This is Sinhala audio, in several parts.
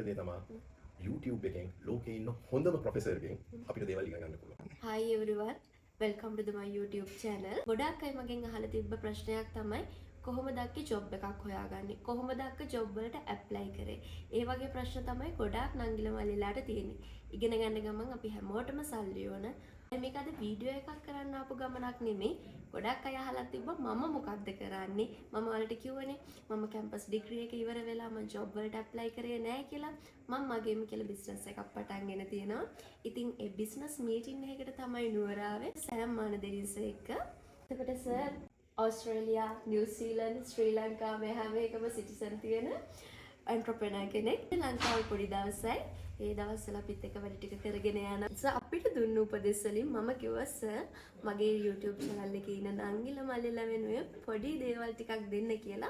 දේ තමයි YouTube එකෙන් ලෝකේ ඉන්න හොඳම ප්‍රොෆෙසර්ගෙන් අපිට දේවල් ඉගෙන ගන්න පුළුවන්. Hi everyone, welcome to the my YouTube channel. ගොඩාක් අය මගෙන් අහලා තිබ්බ ප්‍රශ්නයක් තමයි, කොහොමද අක්කේ ජොබ් එකක් හොයාගන්නේ, කොහොමද අක්ක ජොබ් වලට ඇප්ලයි කරේ? ඒ වගේ ප්‍රශ්න තමයි ගොඩාක් නංගිල මල්ලිලාට තියෙන්නේ. ඉගෙන ගන්න ගමන් අපි හැමෝටම සල්ලි ඕන. මේක අද වීඩියෝ එකක් කරන්න ආපු ගමනක් නෙමෙයි. ගොඩක් අය අහලා තිබ්බා මම මොකද්ද කරන්නේ. මම ඔයාලට කිව්වනේ මම කැම්පස් ඩිග්‍රී එක ඉවර වෙලා මම ජොබ් වලට ඇප්ලයි කරේ නෑ කියලා. මම මගේම කියලා බිස්නස් එකක් පටන්ගෙන තියෙනවා. ඉතින් ඒ බිස්නස් මීටින් එකකට තමයි නුවර ආවේ සෑම් මානදෙනිස එක්ක. එතකොට සර් ඕස්ට්‍රේලියා, නිව්සීලන්ත, ශ්‍රී ලංකා මේ හැම එකම සිටිසන් තියෙන එන්ටර්ප්‍රෙනර් කෙනෙක්. ලංකාවේ පොඩි දවසයි. ඒ දවස්වල අපිත් එක්ක වැඩ ටික කරගෙන යන. සර් අපිට දුන්න උපදෙස් වලින් මම කිව්වා සර් මගේ YouTube channel එකේ ඉන්න නංගිල මල්ලිලා වෙනුවෙන් පොඩි දේවල් ටිකක් දෙන්න කියලා.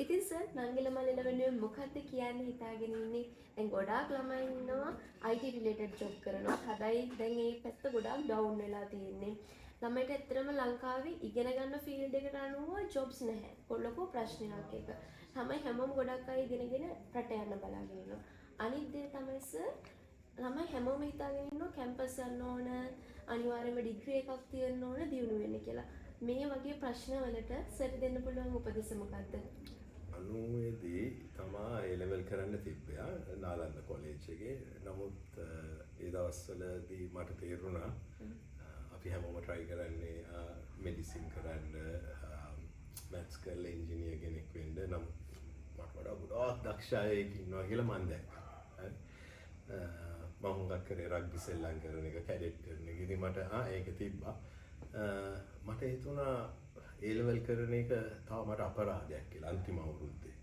ඉතින් සර්, නංගිල මල්ලිලා වෙනුවෙන් මොකද්ද කියන්න හිතාගෙන ඉන්නේ? දැන් ගොඩාක් ළමයි ඉන්නවා IT related job කරනවා. හැබැයි දැන් ඒ පැත්ත ගොඩාක් ඩවුන් වෙලා තියෙන්නේ. ළමයිට ඇත්තටම ලංකාවේ ඉගෙන ගන්න ෆීල්ඩ් එකට අනුව ජොබ්ස් නැහැ. ලොකු ප්‍රශ්නයක් ඒක. ළමයි හැමෝම ගොඩක් අය ඉගෙනගෙන රට යන්න බලාගෙන ඉන්නවා. අනිත් දේ තමයි සර්, ළමයි හැමෝම හිතාගෙන ඉන්නවා කැම්පස් යන්න ඕන, අනිවාර්යයෙන්ම ඩිග්‍රී එකක් තියෙන්න ඕන දියුණු වෙන්න කියලා. මේ වගේ ප්‍රශ්න වලට සර් දෙන්න පුළුවන් උපදෙස මොකද්ද? 90දී තමා ඒ ලෙවල් කරන්න තිබ්බේ නාලන්ද කොලේජ් එකේ. නමුත් ඒ දවස්වලදී මට තේරුණා අපි හැමෝම try කරන්නේ මෙඩිසින් කරන්න, මැත්ස් කරලා ඉංජිනේර් කෙනෙක් වෙන්න. නමුත් මට වඩා ගොඩාක් දක්ෂ අය ඒකේ ඉන්නවා කියලා මං දැක්කා. හරි. මං හුඟක් කරේ රග්බි සෙල්ලම් කරන එක, කැඩෙට් කරන එක. ඉතින් මට ඒක තිබ්බා. මට හිතුණා ඒ ලෙවල් කරන එක තව මට අපරාධයක් කියලා අන්තිම අවුරුද්දේ.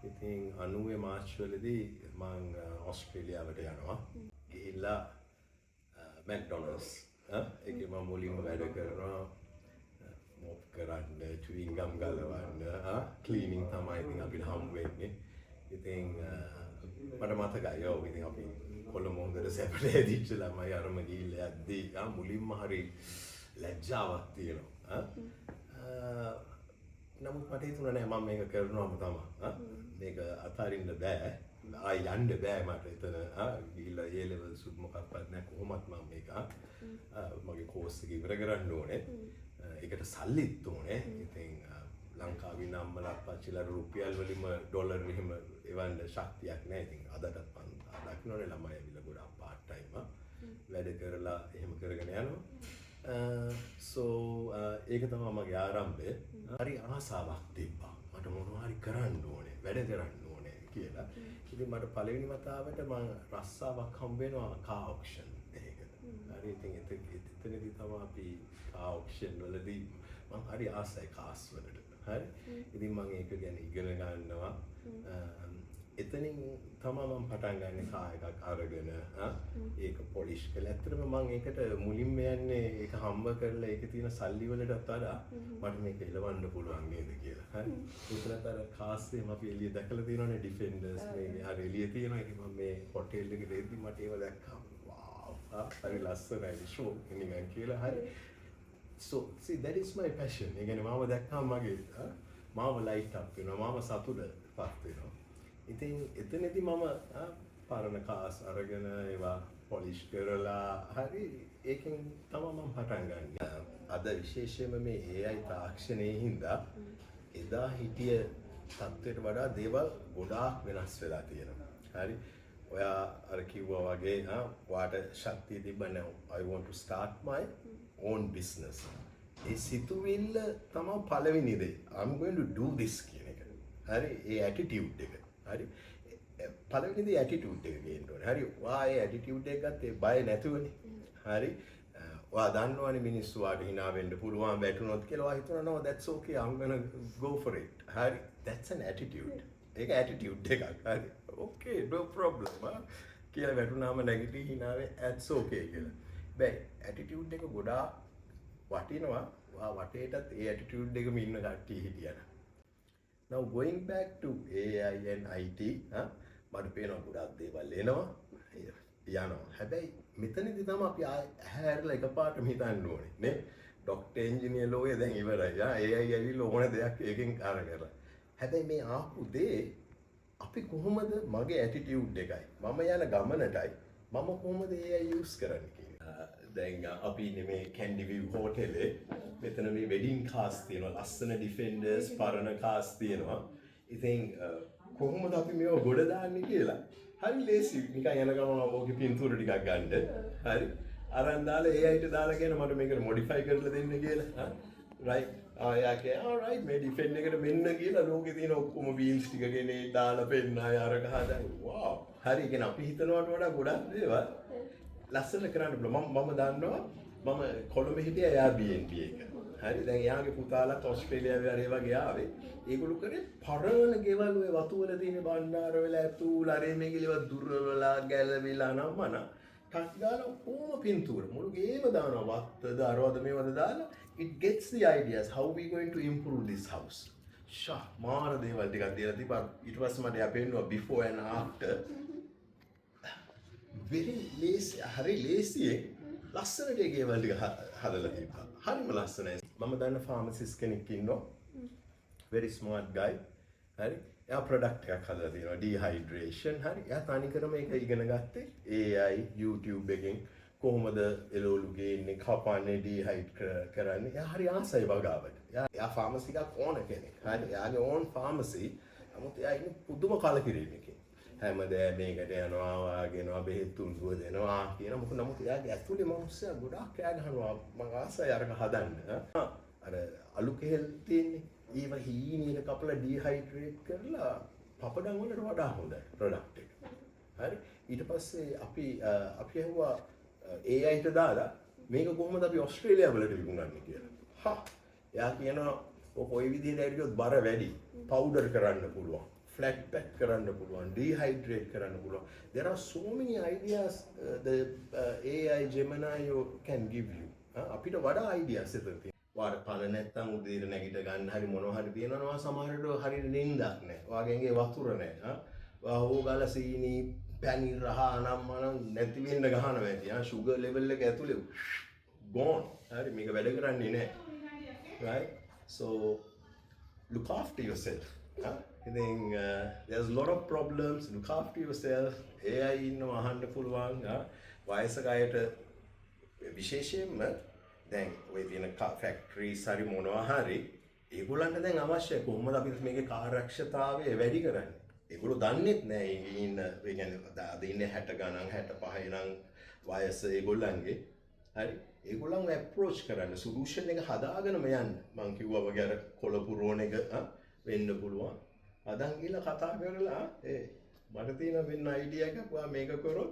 ඉතින් 90 මාර්ච් වලදී මං ඕස්ට්‍රේලියාවට යනවා. ගිහිල්ලා මැක්ඩොනල්ඩ්ස් ඒකේ මම මුලින්ම වැඩ කරනවා. මොප් කරන්න, චුයින් ගම් ගලවන්න, ක්ලීනින් තමයි ඉතින් අපිට හම්බ වෙන්නේ. ඉතින් මට මතකයි, ඔව්, ඉතින් අපි කොළඹ හොඳට සැපට හැදිච්ච ළමයි අරම ගිහිල්ලා යද්දී මුලින්ම හරි ලැජ්ජාවක් තියෙනවා. නමුත් මට හිතුණා නෑ, මම මේක කරනවම තමයි. මේක අතාරින්න බෑ. ආයි යන්න බෑ මට එතන ගිහිල්ලා ඒ ලෙවල්ස් උත් මොකක්වත් නෑ, කොහොමත් මම මේක මගේ කෝස් එක ඉවර කරන්න ඕනේ. ඒකට සල්ලිත් ඕනේ. ඉතින් ලංකාවේ ඉන්න අම්මලා අප්පච්චිලා රුපියල් වලින්ම ඩොලර් එහෙම එවන්න ශක්තියක් නෑ. ඉතින් අදටත් මං දකින්නනේ ළමයි ඇවිල්ලා ගොඩාක් පාර්ට් ටයිම් වැඩ කරලා එහෙම කරගෙන යනවා. සෝ ඒක තමයි මගේ ආරම්භය. හරි ආසාවක් තිබ්බා. මට මොනවා හරි කරන්න ඕනේ, වැඩ කරන්න ඕනේ කියලා. ඉතින් මට පළවෙනි වතාවට මං රස්සාවක් හම්බ වෙනවා කා ඔක්ෂන් එකකට. හරි, ඉතින් එතනදී තමයි අපි කා ඔක්ෂන් වලදී මං හරි ආසයි කාස් වලට. හරි. ඉතින් මං ඒක ගැන ඉගෙන ගන්නවා. එතනින් තමයි මං පටන් ගන්නේ කා එකක් අරගෙන ඒක පොලිෂ් කරලා. ඇත්තටම මං ඒකට මුලින්ම යන්නේ ඒක හම්බ කරලා ඒකේ තියෙන සල්ලි වලටත් වඩා මට මේක එලවන්න පුළුවන් නේද කියලා. හරි. ඒතරත් අර කාස් එහෙම අපි එළිය දැකලා තියෙනවනේ, ඩිෆෙන්ඩර්ස් මේක හරි එළිය තියෙනවා. ඉතින් මම මේ හොටෙල් එකට එද්දි මට ඒව දැක්කම වාව් හරි ලස්සනයි ෂෝ නිකන් කියලා. හරි. So see, that is my passion. ඒ කියන්නේ මාව දැක්කම මගේ මාව ලයිට් අප් වෙනවා. මාව සතුටපත් වෙනවා. ඉතින් එතනදී මම පරණ කාස් අරගෙන ඒවා පොලිෂ් කරලා, හරි, ඒකෙන් තමයි මම පටන් ගන්නේ. අද විශේෂයෙන්ම මේ AI තාක්ෂණයේ හින්දා එදා හිටිය තත්ත්වයට වඩා දේවල් ගොඩාක් වෙනස් වෙලා තියෙනවා. හරි. ඔයා අර කිව්වා වගේ ඔයාට ශක්තිය තිබ්බ නෑ, "I want to start my own business." ඒ සිතුවිල්ල තමයි පළවෙනි දේ. "I'm going to do this" කියන එක. හරි, ඒ ඇටිටියුඩ් එක. හරි. පළවෙනි දේ ඇටිටියුඩ් එක ගේන්න ඕනේ. හරි. ඔයා ඒ ඇටිටියුඩ් එක ගත්තේ බය නැතුවනේ. හරි. ඔයා දන්නවනේ මිනිස්සු ඔයාට හිනා වෙන්න පුළුවන් වැටුනොත් කියලා. ඔයා හිතනවා, "No, that's okay, I'm gonna go for it." හරි. That's an attitude. ඒක ඇටිටියුඩ් එකක්. හරි. "Okay, no problem" කියලා වැටුනාම නැගිටී හිනා වේ, "That's okay" කියලා. බෑ, ඇටිටියුඩ් එක ගොඩාක් වටිනවා. ඔයා වටේටත් ඒ ඇටිටියුඩ් එකම ඉන්න කට්ටිය හිටියනම්. Now going back to AI and IT, මට පේනවා ගොඩාක් දේවල් එනවා යනවා. හැබැයි මෙතනදි තමයි අපි ආයෙ ඇහැ ඇරලා එකපාරටම හිතන්න ඕනේ නේ. ඩොක්ටර් එන්ජිනියර් ලෝකේ දැන් ඉවරයි. ආ, AI ඇවිල්ලා ඕන දෙයක් ඒකෙන් අර කරලා. හැබැයි මේ ආපු දේ අපි කොහොමද මගේ ඇටිටියුඩ් එකයි මම යන ගමනටයි මම කොහොමද AI use කරන්නේ කියන. දැන් අපි ඉන්නේ මේ කැන්ඩි විව් හෝටලේ. මෙතන මේ වෙඩින් කාස් තියෙනවා, ලස්සන ඩිෆෙන්ඩර්ස්, පරණ කාස් තියෙනවා. ඉතින් කොහොමද අපි මේව ගොඩ දාන්නේ කියලා හරි ලේසි. නිකන් යන ගමන් ඕකේ පින්තූර ටිකක් ගන්න. හරි, අරන් දාලා AI ට දාලා කියන මට මේක මොඩිෆයි කරලා දෙන්න කියලා. රයිට්, ආ එයා කියනවා රයිට්, මේ ඩිෆෙන්ඩර් එකට මෙන්න කියලා ලෝකේ තියෙන ඔක්කොම වීල්ස් ටික ගෙනේ දාලා පෙන්නයි අරක හදයි. වාව්, හරි. ඒ කියන්නේ අපි හිතනවට වඩා ගොඩක් දේවල් ලස්සන කරන්න පුළුවන්. මම මම දන්නවා, මම කොළඹ හිටියා Airbnb එක. හරි, දැන් එයාගේ පුතාලත් ඔස්ට්‍රේලියාවේ අර ඒ වගේ ආවේ. ඒගොල්ලෝ කරේ පරණ ගෙවල් ඔය වතු වල තියෙන බණ්ඩාර වෙලා ඇතුළ අර මේ ගිලව දුරවලා ගැලවිලා නම් මන ටක් ගාලා ඔක්කොම පින්තූර මුළු ගේම දානවා. වත්තද අරවද මේවද දාලා it gets the ideas how we going to improve this house. ෂා, මාර දේවල් ටිකක් දීලා තිබ්බා. ඊට පස්සේ මට එයා පෙන්නුවා before and after. Very ලේසි, හරි ලේසියෙන් ලස්සනට ඒ ගෙවල් ටික හදලා තිබ්බා. හරිම ලස්සනයි. මම දන්න ෆාමසිස්ට් කෙනෙක් ඉන්නවා, very smart guy. හරි, එයා ප්‍රොඩක්ට් එකක් හදලා තියෙනවා, ඩීහයිඩ්‍රේෂන්. හරි, එයා තනිකරම ඒක ඉගෙන ගත්තේ AI, YouTube එකෙන්. කොහොමද එළවලු ගේන්නේ, කපන්නේ, ඩීහයිඩ් කරන්නේ. එයා හරි ආසයි වගාවට. එයා ෆාමසි එකක් ඕන කෙනෙක්. හරි, එයාගේ ඕන් ෆාමසි. නමුත් එයා ඉන්නේ පුදුම කලකිරීමකින්. හැමදේම මේකට යනවා වාගෙනවා, බෙහෙත් තුන්ඩුව දෙනවා කියන. මොකද නමුත් එයාගේ ඇතුලේ මනුස්සයා ගොඩාක් කෑ ගහනවා, මං ආසයි අරක හදන්න. අර අලු කෙහෙල් තියෙන්නේ, ඒව හීනියට කපලා ඩීහයිඩ්‍රේට් කරලා පපඩම් වලට වඩා හොඳයි ප්‍රොඩක්ට් එක. හරි, ඊට පස්සේ අපි ඇහුවා AI ට දාලා මේක කොහොමද අපි ඔස්ට්‍රේලියාව වලට විකුණන්නේ කියලා. හා, එයා කියනවා ඔක ඔය විදිහට ඇරියොත් බර වැඩි, පවුඩර් කරන්න පුළුවන්, ෆ්ලැට් පැක් කරන්න පුළුවන්, ඩීහයිඩ්‍රේට් කරන්න පුළුවන්. There are so many ideas the AI, Gemini can give you. අපිට වඩා ideas එතන තියෙනවා. ඔයාට පණ නැත්තම් උදේට නැගිට ගන්න හරි මොනවා හරි තියෙනවා ඔයා සමහරවිට හරියට නින්දක් නැහැ. ඔයාගේ ඇඟේ වතුර නැහැ. ආ, ඔයා හොගාලා සීනි පැණි රහ අනම් මනම් නැති වෙන්න ගහනවා ඇති. ආ, ෂුගර් ලෙවල් එක ඇතුලේ gone. හරි, මේක වැඩ කරන්නේ නැහැ. Right? So look after yourself. Huh? ඉතින් there's a lot of problems. Look after yourself. AI ඉන්නවා අහන්න පුළුවන්. වයසක අයට විශේෂයෙන්ම දැන් ඔය තියෙන ෆැක්ටරිස් හරි මොනවා හරි ඒගොල්ලන්ට දැන් අවශ්‍යයි කොහොමද අපි මේකේ කාර්යක්ෂතාවය වැඩි කරන්නේ. ඒගොල්ලෝ දන්නෙත් නෑ ඒ ඉන්න, ඒ කියන්නේ අද ඉන්නේ 60 ගණන් 65 නම් වයස ඒගොල්ලන්ගේ. හරි, ඒගොල්ලන්ව ඇප්‍රෝච් කරන්න, සොලියුෂන් එක හදාගෙනම යන්න. මං කිව්වා වගේ අර කොළ පුරවන එක වෙන්න පුළුවන්. හදන් ගිහලා කතා කරලා ඒ මට තියෙන වෙන අයිඩියා එකක්, ඔයා මේක කරොත්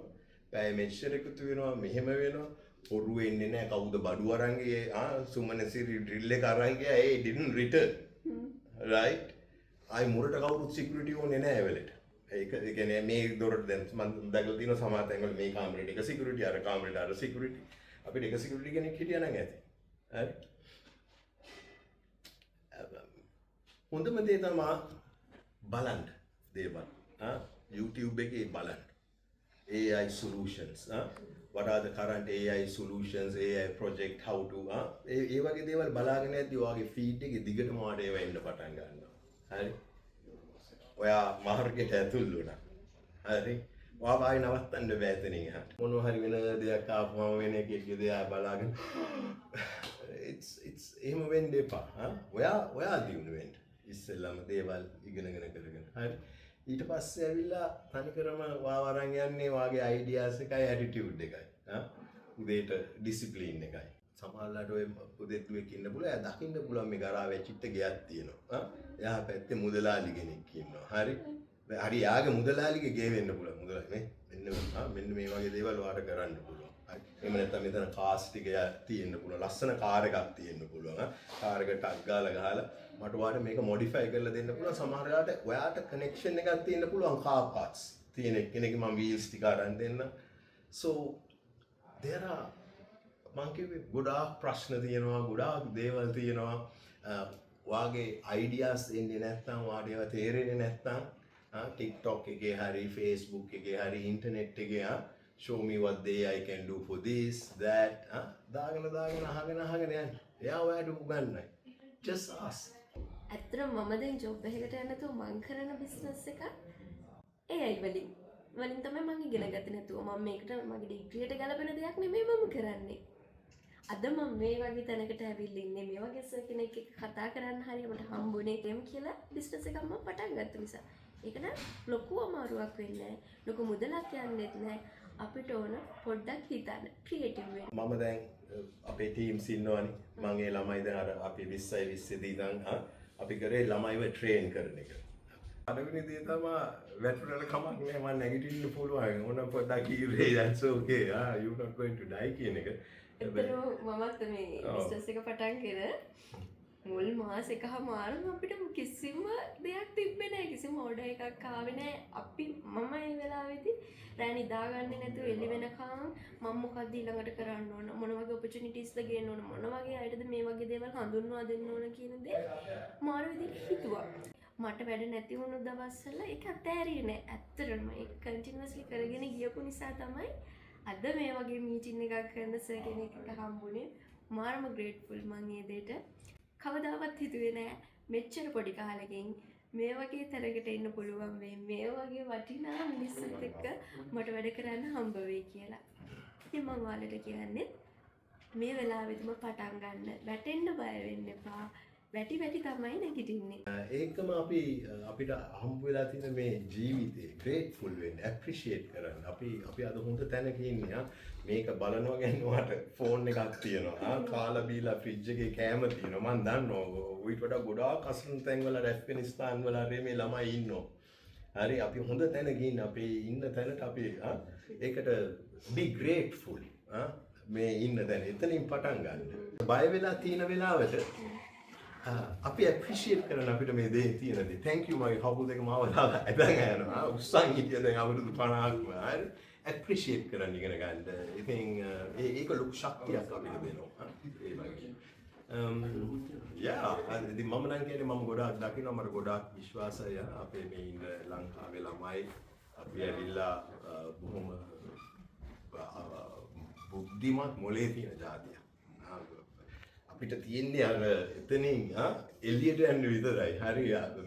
පැය මෙච්චර එකතු වෙනවා, මෙහෙම වෙනවා, හොරු එන්නේ නැහැ. කවුද බඩු අරන් ගියේ? ආ, සුමනසිරි ඩ්‍රිල් එක අරන් ගියා, ඒ didn't return, right? ආයි මුරට කවුරුත් සිකියුරිටි ඕනේ නැහැ ඒ වෙලෙට. ඒක ඒ කියන්නේ මේ දොරට දැන් මම දැකලා තියෙනවා සමහර තැන්වල මේ කාමරේට එක සිකියුරිටි, අර කාමරේට අර සිකියුරිටි. අපිට එක සිකියුරිටි කෙනෙක් හිටියා නම් ඇති. හරි, හොඳම දේ තමා බලන්න දේවල්. ආ, YouTube එකේ බලන්න AI solutions, what are the current AI solutions, AI project, how to ඒ ඒ වගේ දේවල් බලාගෙන යද්දි ඔයාගේ ෆීඩ් එකේ දිගටම ඔයාට ඒවා එන්න පටන් ගන්නවා. හරි, ඔයා මාර්ගෙට ඇතුල් වුණා. හරි, ඔයා ආයෙ නවත්තන්න බෑ එතනින් එහාට. මොනවා හරි වෙන දෙයක් ආපුවම වෙන එකෙක්ගේ දෙයක් බලාගෙන it's it's එහෙම වෙන්න එපා. ආ, ඔයා ඔයා දියුණු වෙන්න ඉස්සෙල්ලාම දේවල් ඉගෙනගෙන කරගෙන. හරි, ඊට පස්සේ ඇවිල්ලා තනිකරම ඔයාව අරන් යන්නේ ඔයාගේ අයිඩියාස් එකයි ඇටිටියුඩ් එකයි. ආ, උදේට ඩිසිප්ලින් එකයි. සමහරලාට ඔය පුතෙක් දුවෙක් ඉන්න පුළුවන්. එයා දකින්න පුළුවන් මේ ගරාවේ චිත්ත ගෙයක් තියෙනවා. ආ, එහා පැත්තේ මුදලාලි කෙනෙක් ඉන්නවා. හරි, හරි, යාගේ මුදලාලිගේ ගේ වෙන්න පුළුවන්. මුදලාලි මේ මෙන්න ආ මෙන්න මේ වගේ දේවල් ඔයාට කරන්න පුළුවන්. හරි, එහෙම නැත්නම් මෙතන කාස් ටික තියෙන්න පුළුවන්. ලස්සන කාර් එකක් තියෙන්න පුළුවන්. ආ, කාර් එක ටක් ගාලා ගහලා මට ඔයාට මේක මොඩිෆයි කරලා දෙන්න පුළුවන්. සමහර වෙලාවට ඔයාට කනෙක්ෂන් එකක් තියෙන්න පුළුවන් කාර් පාර්ට්ස් තියෙන එක්කෙනෙක්, මම වීල්ස් ටික අරන් දෙන්න. So there are, මං කිව්වේ ගොඩාක් ප්‍රශ්න තියෙනවා, ගොඩාක් දේවල් තියෙනවා. ඔයාගේ අයිඩියාස් එන්නේ නැත්නම්, ඔයාට ඒවා තේරෙන්නේ නැත්නම්, TikTok එකේ හරි Facebook එකේ හරි ඉන්ටර්නෙට් එකේ "Show me what the AI can do for this, that" දාගෙන දාගෙන අහගෙන අහගෙන යන්න. එයා ඔයාට උගන්වයි. Just ask. ඇත්තටම මම දැන් ජොබ් එකකට යන්න නැතුව මං කරන බිස්නස් එකක්. AI වලින් වලින් තමයි මං ඉගෙන ගත්තේ. නැතුව මම මේකට මගේ ඩිග්‍රියට ගැලපෙන දෙයක් නෙමෙයි මම කරන්නේ. අද මම මේ වගේ තැනකට ඇවිල්ලා ඉන්නේ, මේ වගේ සර් කෙනෙක් එක්ක කතා කරන්න හරිය මට හම්බුනේ එහෙම කියලා බිස්නස් එකක් මම පටන් ගත්ත නිසා. ඒක නම් ලොකු අමාරුවක් වෙන්නේ නැහැ. ලොකු මුදලක් යන්නෙත් නැහැ. අපිට ඕන පොඩ්ඩක් හිතන්න, ක්‍රියේටිව් වෙන්න. මම දැන් අපේ ටීම්ස් ඉන්නවනේ. මං ඒ ළමයි දැන් අර අපි 20යි 20 දී ඉඳන් අපි කරේ ළමයිව ට්‍රේන් කරන එක. පළවෙනි දේ තමා වැටුණාට කමක් නෑ, මං නැගිටින්න පුළුවන්. ඕන පොඩ්ඩක් ඉරේ, that's okay. ආ, you not going to die කියන එක. ඇත්තටම මමත් මේ බිස්නස් එක පටන්ගෙන මුල් මාස එකහමාරම අපිට කිසිම දෙයක් තිබ්බේ නෑ, කිසිම ඕඩර් එකක් ආවේ නෑ. අපි මම ඒ වෙලාවේදී රෑ නිදාගන්නේ නැතුව එළි වෙනකන් මම මොකද්ද ඊළඟට කරන්න ඕන, මොන වගේ ඔපචුනිටිස්ද ගේන්න ඕන, මොන වගේ අයටද මේ වගේ දේවල් හඳුන්වා දෙන්න ඕන කියන දේ මාර විදිහට හිතුවා. මට වැඩ නැති වුණු දවස්වල ඒක අතෑරියේ නෑ. ඇත්තටම ඒක කන්ටිනියස්ලි කරගෙන ගියපු නිසා තමයි අද මේ වගේ මීටින් එකක් කරන සර් කෙනෙක් එක්ක හම්බුනේ. මාරම ග්‍රේට්ෆුල් මං ඒ දෙයට. කවදාවත් හිතුවේ නෑ මෙච්චර පොඩි කාලෙකින් මේ වගේ තැනකට එන්න පුළුවන් වෙයි, මේ වගේ වටිනා මිනිස්සුත් එක්ක මට වැඩ කරන්න හම්බ වෙයි කියලා. ඉතින් මං ඔයාලට කියන්නේ මේ වෙලාවෙදිම පටන් ගන්න. වැටෙන්න බය වෙන්න එපා. වැටි වැටි තමයි නැගිටින්නේ. ඒකම අපි අපිට හම්බ වෙලා තියෙන මේ ජීවිතේ ග්‍රේට්ෆුල් වෙන්න, ඇප්‍රීෂিয়েට් කරන්න. අපි අපි අද හොඳ තැනක ඉන්නේ. ආ, මේක බලනවා කියන්නේ ඔයාට ෆෝන් එකක් තියෙනවා. ආ, කාලා බීලා ෆ්‍රිජ් එකේ කෑම තියෙනවා. මං දන්නවා ඌට වඩා ගොඩාක් අසරණ තැන්වල, ඇෆ්ගනිස්තාන් වල හරි මේ ළමයි ඉන්නවා. හරි, අපි හොඳ තැනක ඉන්න, අපේ ඉන්න තැනට අපි ඒකට be grateful. ආ, මේ ඉන්න තැන එතනින් පටන් ගන්න. බය වෙලා තියෙන වෙලාවට අපි ඇප්‍රීෂিয়েට් කරන අපිට මේ දේ තියෙන දේ. Thank you, මගේ කකුල් දෙක මාව දාලා ඇදන් යනවා. උස්සන් හිටිය දැන් අවුරුදු 50ක්ම. හරි. ඇප්‍රීෂিয়েට් කරන්න ඉගෙන ගන්න. ඉතින් ඒක ලොකු ශක්තියක් අපිට දෙනවා. ඒ වගේ. Yeah, ඉතින් මම නම් කියන්නේ මම ගොඩාක් දකිනවා, මට ගොඩාක් විශ්වාසය අපේ මේ ඉන්න ලංකාවේ ළමයි අපි ඇවිල්ලා බොහොම බුද්ධිමත් මොලේ තියෙන ජාතියක්. අපිට තියෙන්නේ අර එතනින් එළියට යන්න විතරයි. හරි,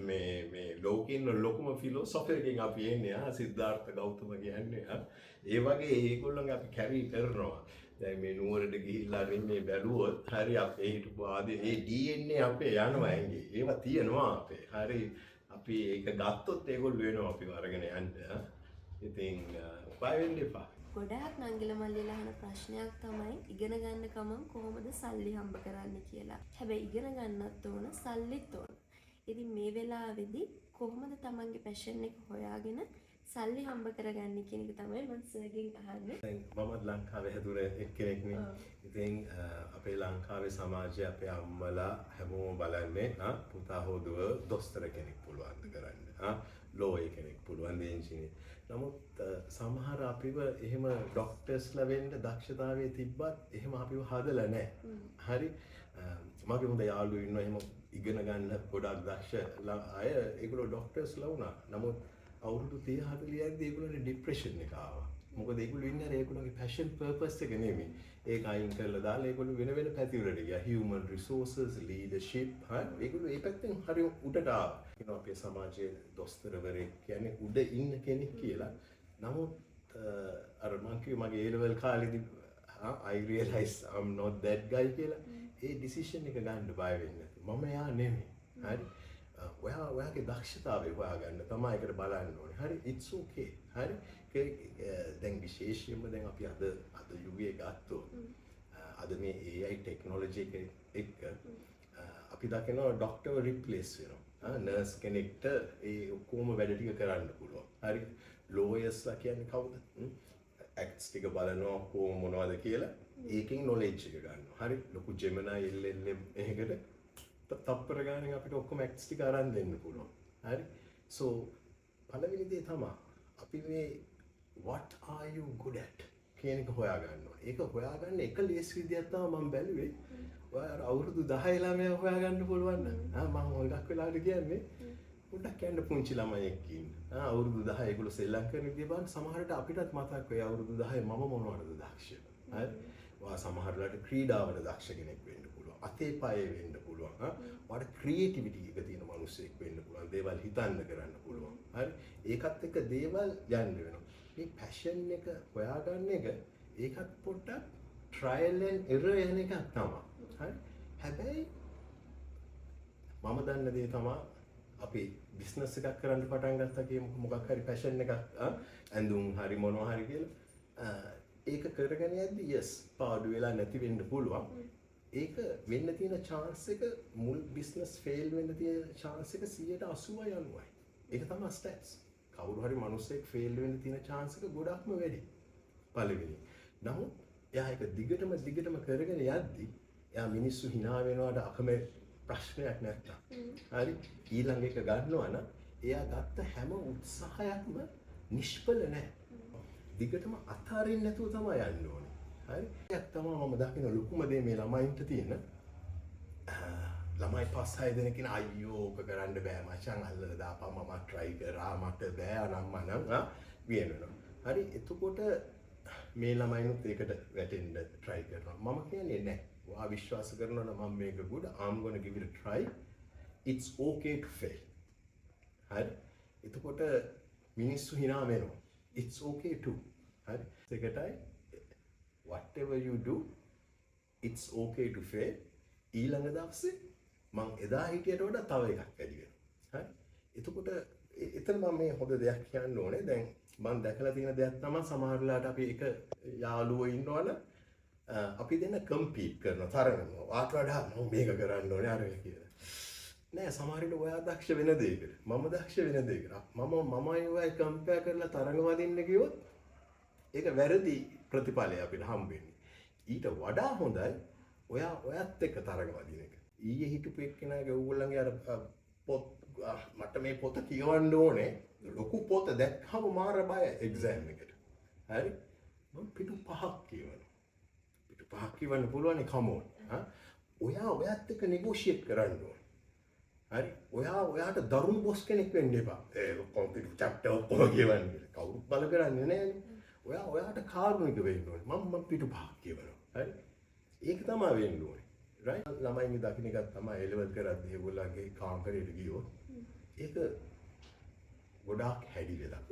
මේ මේ ලෝකේ ඉන්න ලොකුම ෆිලොසොෆර් එකෙන් අපි එන්නේ, සිද්ධාර්ථ ගෞතම කියන්නේ. ඒ වගේ ඒගොල්ලන්ගේ අපි කැරි කරනවා. දැන් මේ නුවරට ගිහිල්ලා හරි මේ බැලුවොත් හරි අපේ හිටපු ආදී ඒ DNA අපේ යනවා ඇඟේ. ඒවා තියෙනවා අපේ. හරි, අපි ඒක ගත්තොත් ඒගොල්ලෝ වෙනවා අපිව අරගෙන යන්න. ඉතින් බය වෙන්න එපා. ගොඩාක් නංගිල මල්ලිලා අහන ප්‍රශ්නයක් තමයි ඉගෙන ගන්න ගමන් කොහොමද සල්ලි හම්බ කරන්නේ කියලා. හැබැයි ඉගෙන ගන්නත් ඕන, සල්ලිත් ඕන. ඉතින් මේ වෙලාවේදී කොහොමද තමන්ගේ පැෂන් එක හොයාගෙන සල්ලි හම්බ කරගන්නේ කියන එක තමයි මං සර්ගෙන් අහන්නේ. දැන් මමත් ලංකාවේ හැදුන එක්කෙනෙක් නේ. ඉතින් අපේ ලංකාවේ සමාජයේ අපේ අම්මලා හැමෝම බලන්නේ පුතා හෝ දුව දොස්තර කෙනෙක් පුළුවන්ද කරන්න. ලෝයර් කෙනෙක් පුළුවන්ද, ඉංජිනේර. නමුත් සමහර අපිව එහෙම ඩොක්ටර්ස්ලා වෙන්න දක්ෂතාවය තිබ්බත් එහෙම අපිව හදලා නැහැ. හරි. මගේ හොඳ යාළුවෝ ඉන්නවා එහෙම ඉගෙන ගන්න ගොඩාක් දක්ෂ අය. ඒගොල්ලෝ ඩොක්ටර්ස්ලා වුණා. නමුත් අවුරුදු 30 40 යද්දි ඒගොල්ලන්ට ඩිප්‍රෙෂන් එක ආවා. මොකද ඒගොල්ලෝ ඉන්නේ අර ඒගොල්ලෝගේ පැෂන් පර්පස් එක නෙමෙයි. ඒක අයින් කරලා දාලා ඒගොල්ලෝ වෙන වෙන පැති වලට ගියා. හියුමන් රිසෝසස්, ලීඩර්ෂිප්, හරි. ඒගොල්ලෝ ඒ පැත්තෙන් හරි උඩට ආවා. කියනවා අපේ සමාජයේ දොස්තරවරයෙක් කියන්නේ උඩ ඉන්න කෙනෙක් කියලා. නමුත් අර මං කිව්වේ මගේ ඒ level කාලෙදි I realize I'm not that guy කියලා. ඒ ඩිසිෂන් එක ගන්න බය වෙන්නේ නැතුව. මම එයා නෙමෙයි. හරි. ඔයා ඔයාගේ දක්ෂතාවය හොයාගන්න තමයි ඒකට බලන්න ඕනේ. හරි, it's okay. හරි. දැන් විශේෂයෙන්ම දැන් අපි අද අද යුගයේ ගත්තොත් අද මේ AI technology එක එක්ක අපි දකිනවා ඩොක්ටර්ව රිප්ලේස් වෙනවා. නර්ස් කෙනෙක්ට ඒ ඔක්කොම වැඩ ටික කරන්න පුළුවන්. හරි. ලෝයර්ස්ලා කියන්නේ කවුද? ඇක්ට්ස් ටික බලනවා කොහොම මොනවද කියලා. ඒකෙන් නොලෙජ් එක ගන්නවා. හරි. ලොකු Gemini LLM එකකට තප්පර ගානෙන් අපිට ඔක්කොම ඇක්ට්ස් ටික අරන් දෙන්න පුළුවන්. හරි. සෝ පළවෙනි දේ තමයි අපි මේ what are you good at කියන එක හොයාගන්න ඕනේ. ඒක හොයාගන්න එක ලේසි විදියක් තමයි මම බැලුවේ. ඔයා අර අවුරුදු 10 ළමයා හොයාගන්න පුළුවන් නම්. ආ, මම හුඟක් වෙලාවට කියන්නේ පොඩ්ඩක් යන්න පුංචි ළමයි එක්ක ඉන්න. ආ, අවුරුදු 10 ඒගොල්ලෝ සෙල්ලම් කරන විදිය බලන්න, සමහරට අපිටත් මතක් වෙයි අවුරුදු 10 මම මොනවටද දක්ෂ. හරි. ඔයා සමහර වෙලාවට ක්‍රීඩාවට දක්ෂ කෙනෙක් වෙන්න පුළුවන්. අතේ පයේ වෙන්න පුළුවන්. ඔයාට ක්‍රියේටිවිටි එක තියෙන මිනිස්සෙක් වෙන්න පුළුවන්. දේවල් හිතන්න කරන්න පුළුවන්. හරි. ඒකත් එක්ක දේවල් යන්න වෙනවා. මේ පැෂන් එක හොයාගන්න එක ඒකත් පොඩ්ඩක් ට්‍රයල් ඇන්ඩ් එරර් යන එකක් තමයි. හරි. හැබැයි මම දන්න දේ තමා අපි බිස්නස් එකක් කරන්න පටන් ගත්තා කියමු, මොකක් හරි පැෂන් එකක්, ඇඳුම් හරි මොනවා හරි කියලා. ඒක කරගෙන යද්දි යස් පාඩු වෙලා නැති වෙන්න පුළුවන්. ඒක වෙන්න තියෙන චාන්ස් එක, මුල් බිස්නස් ෆේල් වෙන්න තියෙන චාන්ස් එක 80යි 90යි. ඒක තමයි ස්ටැට්ස්. කවුරු හරි මිනිස්සෙක් ෆේල් වෙන්න තියෙන චාන්ස් එක ගොඩක්ම වැඩි පළවෙනි. නමුත් එයා ඒක දිගටම දිගටම කරගෙන යද්දි එයා මිනිස්සු හිනා වෙනවට අකමැති ප්‍රශ්නයක් නැත්තම්, හරි, ඊළඟ එක ගන්නවා නම් එයා ගත්ත හැම උත්සාහයක්ම නිෂ්ඵල නෑ. දිගටම අතාරින්න නැතුව තමයි යන්න ඕනේ. හරි. ඒක තමයි මම දකින ලොකුම දේ මේ ළමයින්ට තියෙන. ළමයි පස් හය දෙනෙක් කියන, "අයියෝ, ඕක කරන්න බෑ මචං, අල්ලලා දාපන්, මම try කරා, මට බෑ" අනම් මනම් කියනවා. හරි, එතකොට මේ ළමයිනුත් ඒකට වැටෙන්න try කරනවා. මම කියන්නේ නෑ. ඔයා විශ්වාස කරනවා නම් මම මේක good, I'm gonna give it a try. It's okay to fail. හරි. එතකොට මිනිස්සු හිනා වෙනවා. It's okay too. හරි. ඒකටයි whatever you do, it's okay to fail. ඊළඟ දවසේ මං එදා හිටියට වඩා තව එකක් වැඩි වෙනවා. හරි. එතකොට එතන මම මේ හොඳ දෙයක් කියන්න ඕනේ. දැන් මං දැකලා තියෙන දෙයක් තමයි සමහර වෙලාවට අපි එක යාළුවෝ ඉන්නවනම් අපි දෙන්න කම්පීට් කරනවා, තරඟනවා. ඔයාට වඩා මම මේක කරන්න ඕනේ අර කියලා. නෑ, සමහර විට ඔයා දක්ෂ වෙන දෙයකට, මම දක්ෂ වෙන දෙයකට. මමයි ඔයයි කම්පෙයාර් කරලා තරඟ වදින්න ගියොත් ඒක වැරදි ප්‍රතිඵලය අපිට හම්බ වෙන්නේ. ඊට වඩා හොඳයි ඔයා ඔයත් එක්ක තරඟ වදින එක. ඊයේ හිටපු එක්කෙනාගේ ඕගොල්ලන්ගේ අර පොත්, මට මේ පොත කියවන්න ඕනේ. ලොකු පොත දැක්කම මාර බය එක්සෑම් එකට. හරි? මම පිටු 5ක් කියවනවා. පිටු 5ක් කියවන්න පුළුවන් නේ, කම් ඕන්. හා, ඔයා ඔයත් එක්ක නෙගෝෂියේට් කරන්න ඕනේ. හරි, ඔයා ඔයාට දරුණු බොස් කෙනෙක් වෙන්න එපා. ඒ කොම්පියුටර් චැප්ටර් ඔක්කොම කියවන්න කියලා. කවුරුත් බල කරන්නේ නෑනේ. ඔයා ඔයාට කාරුණික වෙන්න ඕනේ. මම මම පිටු 5ක් කියවනවා. හරි? ඒක තමයි වෙන්න ඕනේ. රයිට්? ළමයින්ගේ දකින්න එකක් තමයි ඒ ලෙවල් කරද්දී ඒගොල්ලන්ගේ කාමරේට ගියොත් ඒක ගොඩාක් හැඩි වෙලා.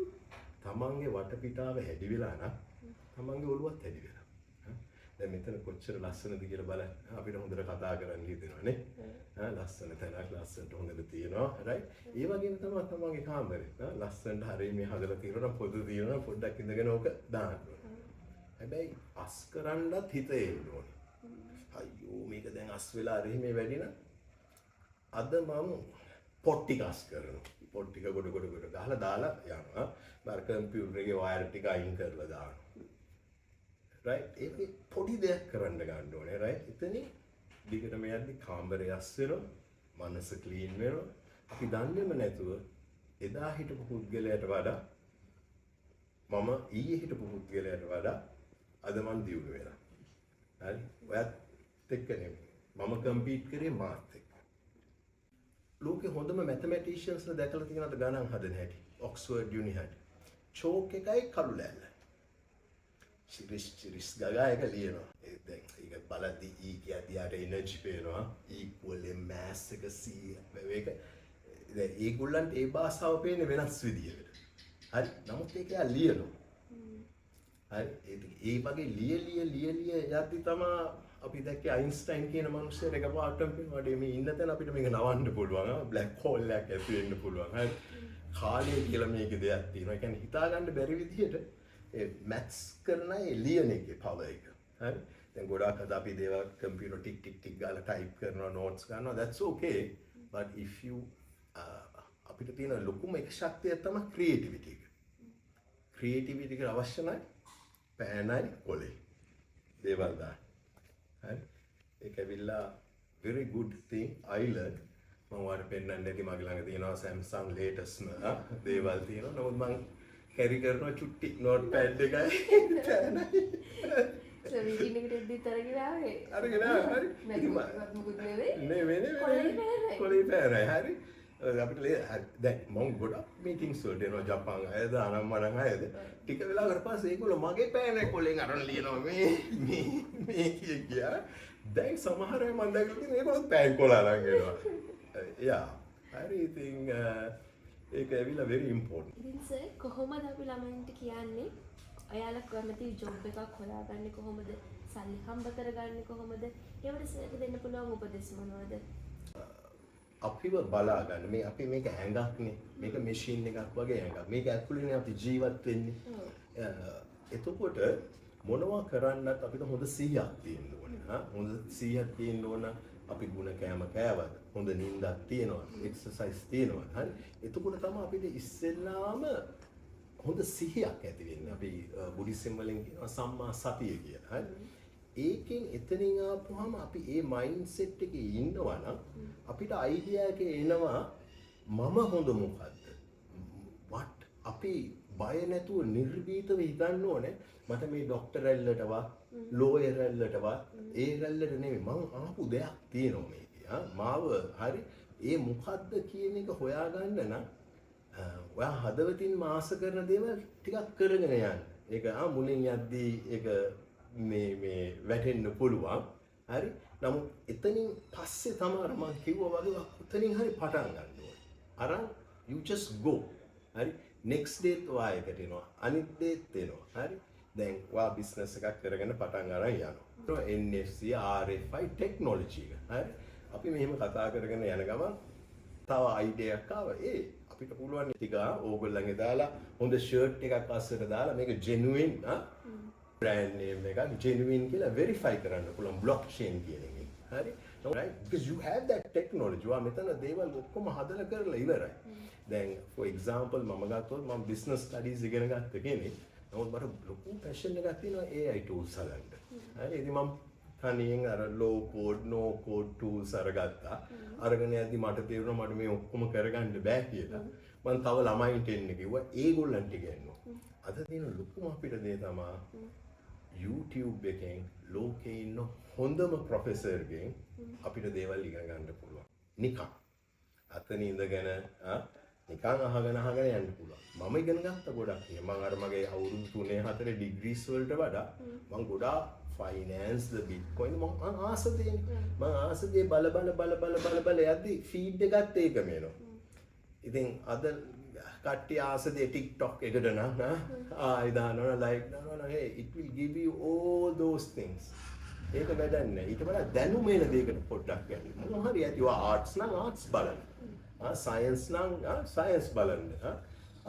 තමන්ගේ වටපිටාව හැඩි වෙලා නම් තමන්ගේ ඔළුවත් හැඩි වෙලා. ඈ දැන් මෙතන කොච්චර ලස්සනද කියලා බලන්න. අපිට හොඳට කතා කරන්න හිතෙනවා නේ. ඈ ලස්සන තැනක්, ලස්සනට හොඳට තියෙනවා. රයිට්? ඒ වගේම තමයි තමන්ගේ කාමරේ. ඈ ලස්සනට හරිය මේ හදලා තියෙනවා නම්, පොත තියෙනවා නම් පොඩ්ඩක් ඉඳගෙන ඕක දාන්න ඕනේ. හැබැයි අස් කරන්නත් හිත එන්න ඕනේ. අයියෝ, මේක දැන් අස් වෙලා අර එහෙම වැඩි නම් අද මම පොත් ටික අස් කරනවා. පොත් ටික ගොඩ ගොඩ ගොඩ ගහලා දාලා යනවා. අර කම්පියුටර් එකේ වයර් ටික අයින් කරලා දානවා. රයිට්, ඒක පොඩි දෙයක් කරන්න ගන්න ඕනේ. රයිට්, එතනින් දිගටම යද්දි කාමරේ අස් වෙනවා, මනස ක්ලීන් වෙනවා. අපි දන්නේම නැතුව එදා හිටපු පුද්ගලයාට වඩා, මම ඊයේ හිටපු පුද්ගලයාට වඩා අද මං දියුණු වෙලා. හරි, ඔයත් එක්ක නෙමෙයි, මම කම්පීට් කරේ මාත් එක්ක. ලෝකේ හොඳම මැතමැටිෂියන්ස්ලා දැකලා තියෙනවද ගණන් හදන හැටි? Oxford university. චෝක් එකයි කළු ලෑල්ලයි. චිරිස් චිරිස් ගගා එක ලියනවා. ඒ දැන් ඒක බලද්දි E කියද්දි යාට එනර්ජි පේනවා. ඉක්වල් M mass එක C මේක දැන් ඒගොල්ලන්ට ඒ භාෂාව පේන්නේ වෙනස් විදියකට. හරි. නමුත් ඒක එයා ලියනවා. හරි. ඒ වගේ ලිය ලිය ලිය ලිය යද්දි තමා අපි දැක්කේ අයින්ස්ටයින් කියන මනුස්සයාට එකපාරටම පේනවා අඩේ මේ ඉන්න තැන අපිට මේක නවන්න පුළුවන්. බ්ලැක් හෝල් එකක් ඇති වෙන්න පුළුවන්. හරි. කාලය කියලා මේකේ දෙයක් තියෙනවා. ඒ කියන්නේ හිතා ගන්න බැරි විදිහට ඒ මැත්ස් කරන ඒ ලියන එකේ පවර් එක. හරි. දැන් ගොඩාක් අද අපි දේවල් කම්පියුටර් ටික් ටික් ටික් ගාලා ටයිප් කරනවා, නෝට්ස් ගන්නවා. That's okay. But if you අපිට තියෙන ලොකුම එක ශක්තිය තමයි ක්‍රියේටිවිටි එක. ක්‍රියේටිවිටි එක අවශ්‍ය නැහැ පෑනයි කොලේ. දේවල් දාන්න. හරි. ඒක ඇවිල්ලා very good thing I learned. මම ඔයාලට පෙන්නන්න නැති මගේ ළඟ තියෙනවා Samsung latest දේවල් තියෙනවා. නමුත් මං කැරි කරනවා චුට්ටි නෝට් පෑඩ් එකයි පෑනයි. සර්, මීටින් එකට එද්දිත් අරගෙන ආවේ. අරගෙන ආවේ, හරි. නැති ඉතින් මොකුත් නෙවෙයි. නෙවෙයි නෙවෙයි. කොලේ පෑනයි. කොලේ පෑනයි, හරි. අපිට දැන් මං ගොඩක් මීටින්ග්ස් වලට එනවා, ජපාන් අයද අනම්මනම් අයද. ටික වෙලාවකට පස්සේ ඒගොල්ලෝ මගේ පෑන කොලෙන් අරන් ලියනවා මේ මේ මේ කිය කියා. දැන් සමහර අය මං දැකලා තියෙනවා ඒගොල්ලොත් පෑන් කොල අරන් එනවා. යා, හරි, ඉතින් ඒක ඇවිල්ලා very important. ඉතින් සර්, කොහොමද අපි ළමයින්ට කියන්නේ ඔයාලා කැමති ජොබ් එකක් හොයාගන්නේ කොහොමද? සල්ලි හම්බ කරගන්නේ කොහොමද? ඒවට සර්ට දෙන්න පුළුවන් උපදෙස් මොනවද? අපිව බලා ගන්න මේ අපි මේක ඇඟක්නේ. මේක මැෂින් එකක් වගේ ඇඟක්. මේක ඇතුළේනේ අපි ජීවත් වෙන්නේ. එතකොට මොනවා කරන්නත් අපිට හොඳ සිහියක් තියෙන්න ඕනේ. හා, හොඳ සිහියක් තියෙන්න ඕන. අපි ගුණ කෑම කෑවද, හොඳ නින්දක් තියෙනවද, එක්සර්සයිස් තියෙනවද? හරි, එතකොට තමයි අපිට ඉස්සෙල්ලාම හොඳ සිහියක් ඇති වෙන්නේ. අපි බුද්දිසම් වලින් කියනවා සම්මා සතිය කියලා. හරි, ඒකෙන් එතනින් ආපුවාම අපි ඒ මයින්ඩ් සෙට් එකේ ඉන්නවා නම් අපිට අයිඩියා එක එනවා මම හොඳ මොකද්ද, what අපි බය නැතුව නිර්භීතව හිතන්න ඕනේ. මට මේ ඩොක්ටර් රැල්ලටවත් ලෝයර් රැල්ලටවත් ඒ රැල්ලට නෙමෙයි, මං ආපු දෙයක් තියෙනවා මේකේ. ආ, මාව හරි ඒ මොකද්ද කියන එක හොයාගන්න නම් ඔයා හදවතින් ආස කරන දේවල් ටිකක් කරගෙන යන්න. ඒක මුලින් යද්දී ඒක මේ මේ වැටෙන්න පුළුවන්. හරි. නමුත් එතනින් පස්සේ තමයි අර මං කිව්වා වගේ ඔයා කොතනින් හරි පටන් ගන්න ඕනේ. අරන් you just go. හරි. Next day ඔයා එකට එනවා. අනිත් ඩේත් එනවා. හරි. දැන් ඔයා බිස්නස් එකක් කරගෙන පටන් අරන් යනවා. NFC RFID technology එක. හරි. අපි මෙහෙම කතා කරගෙන යන ගමන් තව අයිඩියා එකක් ආවා. ඒ අපිට පුළුවන් ටික ඕගොල්ලන්ගේ දාලා හොඳ ෂර්ට් එකක් අස්සට දාලා මේක ජෙනුයින් ආ බ්‍රෑන්ඩ් නේම් එකක් ජෙනුයින් කියලා වෙරිෆයි කරන්න පුළුවන් බ්ලොක්චේන් කියන එකෙන්. හරි? Right? Because you have that technology. ඔයා මෙතන දේවල් ඔක්කොම හදලා කරලා ඉවරයි. දැන් for example මම ගත්තොත් මම බිස්නස් ස්ටඩීස් ඉගෙන ගත්ත කෙනෙක්. නමුත් මට ලොකු පැෂන් එකක් තියෙනවා AI tools හදන්න. හරි? ඉතින් මම තනියෙන් අර low code, no code tools අරගත්තා. අරගෙන යද්දි මට තේරුණා මට මේ ඔක්කොම කරගන්න බෑ කියලා. මං තව ළමයින්ට එන්න කිව්වා. ඒගොල්ලන්ට ඉගෙනුවා. අද තියෙන ලොකුම අපිට දේ තමා YouTube එකෙන් ලෝකේ ඉන්න හොඳම ප්‍රොෆෙසර්ගෙන් අපිට දේවල් ඉගෙන ගන්න පුළුවන්. නිකන්. අතන ඉඳගෙන නිකන් අහගෙන අහගෙන යන්න පුළුවන්. මම ඉගෙන ගත්ත ගොඩක්. මං අර මගේ අවුරුදු 3 4 ඩිග්‍රීස් වලට වඩා මං ගොඩාක් ෆයිනෑන්ස් ද බිට්කොයින් මං ආස දේනේ. මං ආස දේ බල බල බල බල බල බල යද්දි ෆීඩ් එකත් ඒකම එනවා. ඉතින් අද කට්ටිය ආස දේ TikTok එකට නම් ආයි දානවා, ලයික් දානවා නම්, hey, it will give you all those things. ඒක වැඩක් නෑ. ඊට වඩා දැනුම එන දෙයකට පොඩ්ඩක් යන්න. මොනවා හරි ඇති. ඔයා ආර්ට්ස් නම් ආර්ට්ස් බලන්න. සයන්ස් නම් සයන්ස් බලන්න.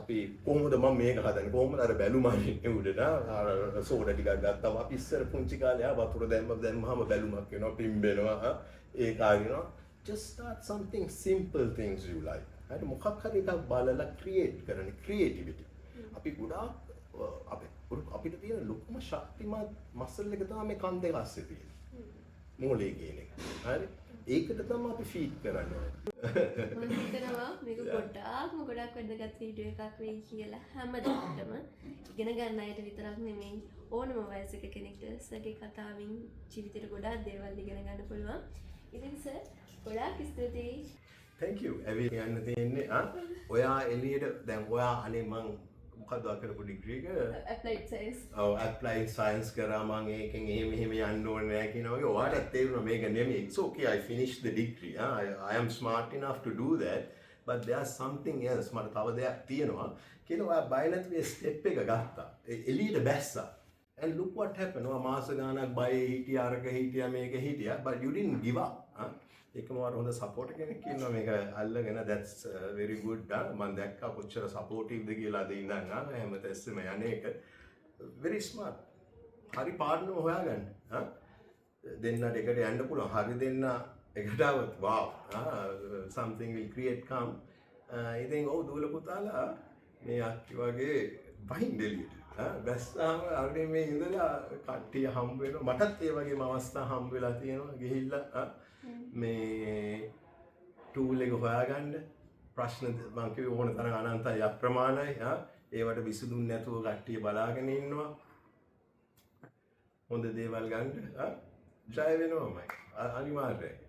අපි කොහොමද මම මේක හදන්නේ, කොහොමද අර බැලුම අරින්නේ උඩට? අර සෝඩා ටිකක් ගත්තම අපි ඉස්සර පුංචි කාලේ වතුර දැම්මහම බැලුමක් වෙනවා, පිම්බෙනවා, ඒක අරිනවා. Just start something simple, things you like. හරි, මොකක් හරි එකක් බලලා ක්‍රියේට් කරන ක්‍රියේටිවිටි. අපි ගොඩාක් අපිට තියෙන ලොකුම ශක්තිමත් මසල් එක තමයි මේ කන් දෙක අස්සේ තියෙන මොලේ කියන එක. හරි, ඒකට තමයි අපි ෆීඩ් කරන්න ඕනේ. මම හිතනවා මේක ගොඩාක්ම ගොඩක් වැදගත් වීඩියෝ එකක් වෙයි කියලා හැම දෙයකටම. ඉගෙන ගන්න අයට විතරක් නෙමෙයි, ඕනම වයසක කෙනෙක්ට සර්ගේ කතාවෙන් ජීවිතේට ගොඩාක් දේවල් ඉගෙන ගන්න පුළුවන්. ඉතින් සර්, ගොඩාක් ස්තුතියි. Thank you. ඇවිත් යන්න තියෙන්නේ ඔයා එළියට දැන් ඔයා අනේ මං මොකද්ද ඔයා කරපු ඩිග්‍රී එක? Applied science. ඔව්, ඇප්ලයිඩ් සයන්ස් කරා. මං ඒකෙන් එහෙම එහෙම යන්න ඕනේ නෑ කියන වගේ ඔයාටත් තේරුණා මේක නෙමෙයි. It's okay, I finished the degree. I am smart enough to do that, but there's something else, මට තව දෙයක් තියෙනවා කියලා ඔයා බය නැතුව ඒ ස්ටෙප් එක ගත්තා. ඒ එළියට බැස්සා. And look what happened. ඔයා මාස ගාණක් බයේ හිටියා, අරක හිටියා, මේක හිටියා, but you didn't give up. ඒකම ඔයාට හොඳ සපෝට් කෙනෙක් ඉන්නවා මේක අල්ලගෙන. That's very good. මං දැක්කා කොච්චර සපෝටිව්ද කියලා අද ඉඳන් හැමතිස්සෙම යන එක. Very smart. හරි පාර්ට්නර් හොයාගන්න. දෙන්නට එකට යන්න පුළුවන්. හරි දෙන්න එකට ආවොත් wow, something will create come. ඉතින් ඔව් දුවල පුතාලා, මේ අක්කි වගේ බහින්න එළියට. බැස්සාම අර මේ ඉඳලා කට්ටිය හම්බ වෙනවා. මටත් ඒ වගේම අවස්ථා හම්බ වෙලා තියෙනවා ගිහිල්ලා මේ ටූල් එක හොයාගන්න. ප්‍රශ්න මං කිව්වේ ඕන තරම් අනන්තයි අප්‍රමාණයි. ඒවට විසඳුම් නැතුව කට්ටිය බලාගෙන ඉන්නවා. හොඳ දේවල් ගන්න ජය වෙනවමයි අනිවාර්යයෙන්.